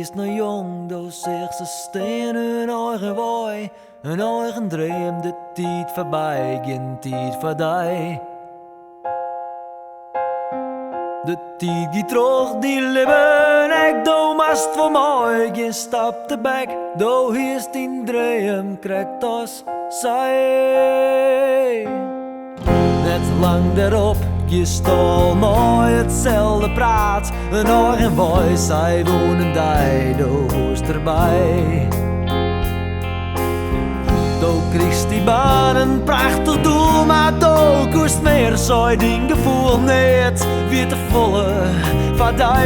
Wiest noch jong, do seachst se stean, hun eigen wei, hun eigen dream, de tiid foarby, gjin tiid foar dy. De tiid giet troch dyn libben, ek do moatst wol mei, gjin stap tebek, do hiest dyn dream krekt as sy. Net lang dêrop giest al mei itselde praat, in eigen wei, sy woenen dy, do woest derby. Do krigest dy baan, in prachtich doel, mar do koest mear, sei dyn gefoel, neat wie te folle foar dy.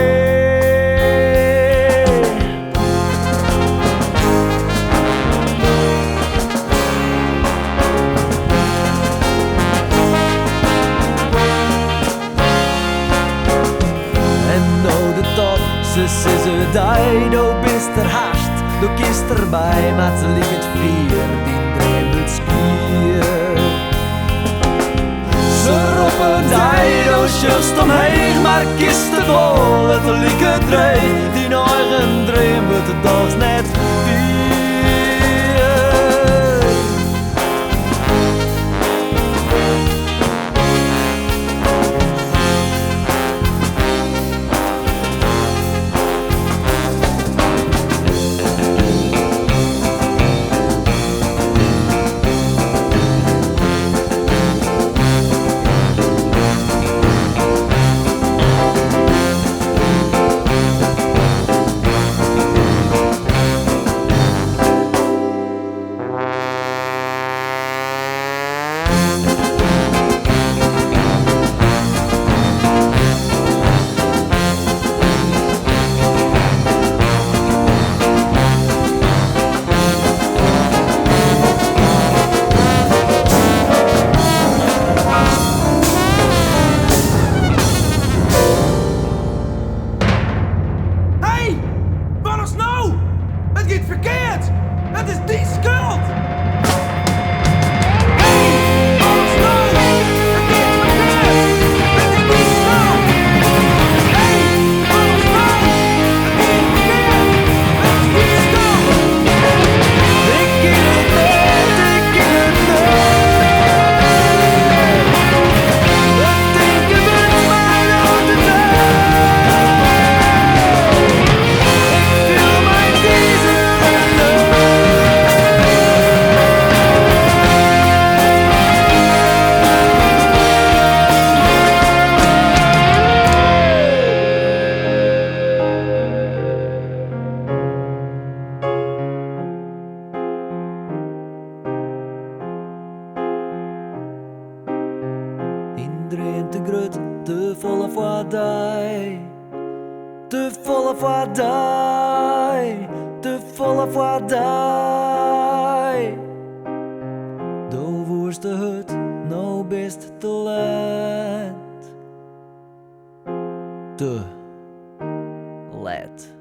En no de top, se sizze dy, do bist der hast, do kinst derby, mar it liket fier, dyn dream wurdt skier. Se roppe dy, do sjochst omheech, mar kinst it wol, it liket dreech, dyn eigen dream wurdt dochs net wier. Hey, wat is no? It giet ferkeard! It is dyn skuld! Hey, wat is no? It giet ferkeard! It is dyn skuld! Hey, wat is no? It giet ferkeard! It is dyn skuld! Ik kin it net, ik kin it net. It tinken wurdt my no te dreech. Ik fiel my dizich en leech. Dyn dream te grut, te folle foar dy. Te folle foar dy, te folle foar dy. Do woest te hurd, no bist te let. Te let.